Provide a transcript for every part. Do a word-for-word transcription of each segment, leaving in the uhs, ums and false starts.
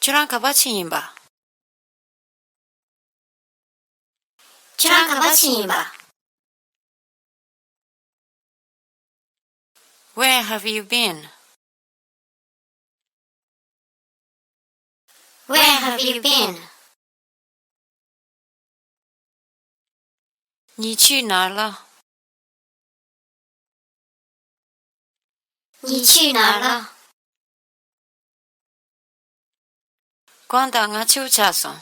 ཁྱོད་རང་ག་པར་ཕྱིན་ཡིན་པ། ཁྱོད་རང་ག་པར་ཕྱིན་ཡིན་པ། Where have you been? Where have you been? ཉིད་ཆུ་ནར་ལ། ཉིད་ཆུ་ནར་ལ། དགོང་དག་ང་ཕྱུག་ཆགས་སོང་།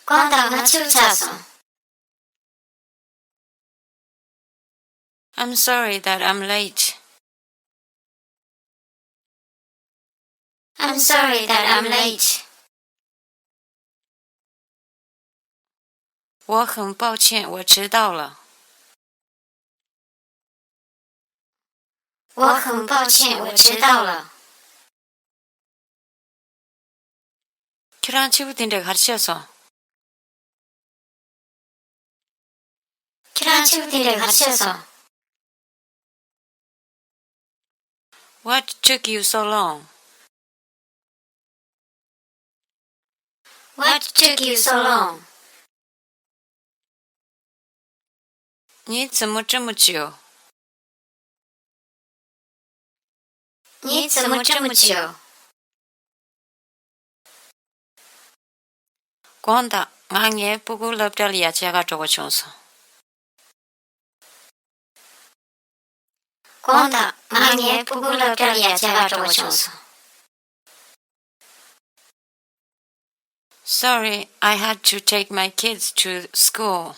དགོང་དག་ང་ཕྱུག་ཆགས་སོང་། I'm sorry that I'm late. I'm sorry that I'm late. 我很抱歉，我迟到了。我很抱歉，我迟到了。 ཁྱེད་རང་ཕྱུག་པོ་དེ་འདྲ་གར་ཆགས་སོང་། ཁྱེད་རང་ཕྱུག་པོ་དེ་འདྲ་གར་ཆགས་སོང་། What took you so long? What took you so long? ངའི་བཙུན་མོ་སྤྲི་མོ་བྱོས། ངའི་བཙུན་མོ་སྤྲི་མོ་བྱོས། དགོང་དག་ང་ངའི་སྤུ་གུ་སློབ་གྲྭ་ལ་ཡར་བཅར་ག་འགྲོ་དགོས་བྱུང་སོང་། དགོང་དག་ང་ངའི་སྤུ་གུ་སློབ་གྲྭ་ལ་ཡར་བཅར་ག་འགྲོ་དགོས་བྱུང་སོང་། Sorry, I had to take my kids to school.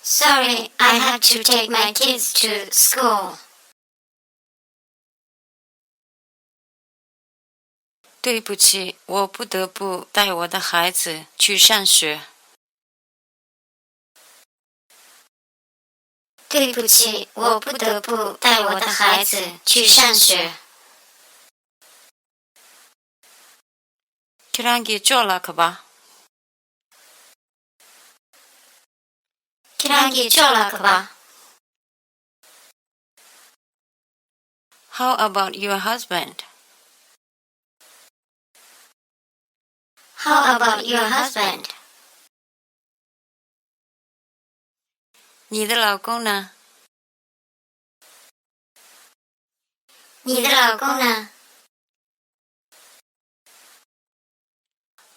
Sorry, I had to take my kids to school. 对不起，我不得不带我的孩子去上学。对不起，我不得不带我的孩子去上学。 ཁྱེད་རང་གི་ཅོག་ལ་ག་པ། ཁྱེད་རང་གི་ཅོག་ལ་ག་པ། How about your husband? How about your husband? ཉི་ཟླ་ལགས་ཁོང་ན། ཉི་ཟླ་ལགས་ཁོང་ན།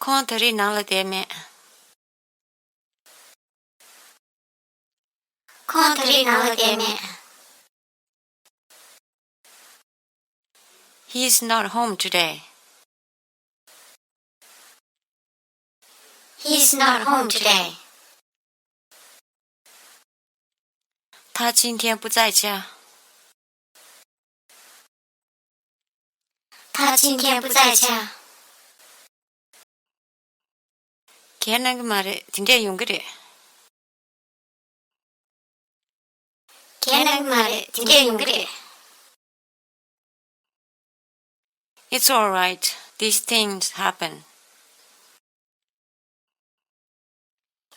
ཁོང་ད་རེས་ནང་ལ་བསྡད་མེད། ཁོང་ད་རེས་ནང་ལ་བསྡད་མེད། He's not home today. He's not home today. ད་ཅིན་ཐན་པུ་ཙའི་ཆ། ད་ཅིན་ཐན་པུ་ཙའི་ཆ། གལ་གནང་གི་མ་རེད། དེ་འདྲས་ཡོང་གི་རེད། གལ་གནང་གི་མ་རེད། དེ་འདྲས་ཡོང་གི་རེད། It's all right. These things happen.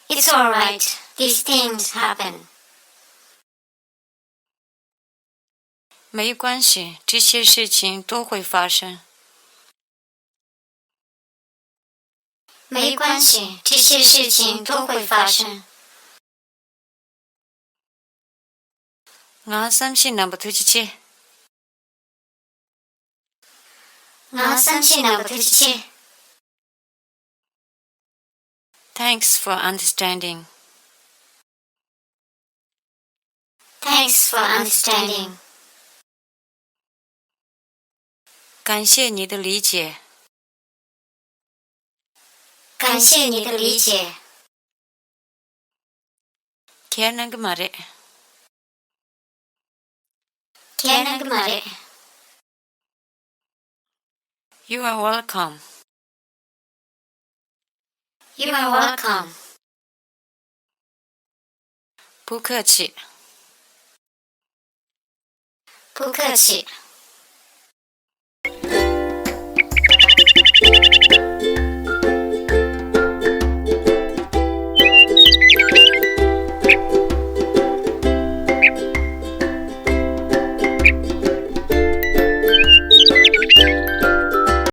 It's all right. These things happen. 没关系，这些事情都会发生。没关系，这些事情都会发生。ང་བསམ་ཤེས་རྣམ་པ་ཐུགས་རྗེ་ཆེ། ང་བསམ་ཤེས་རྣམ་པ་ཐུགས་རྗེ་ཆེ། Thanks for understanding. Thanks for understanding. 感谢你的理解。感谢你的理解。 གལ་གནང་གི་མ་རེད། གལ་གནང་གི་མ་རེད། You are welcome. You are welcome. 不客气。 不客气。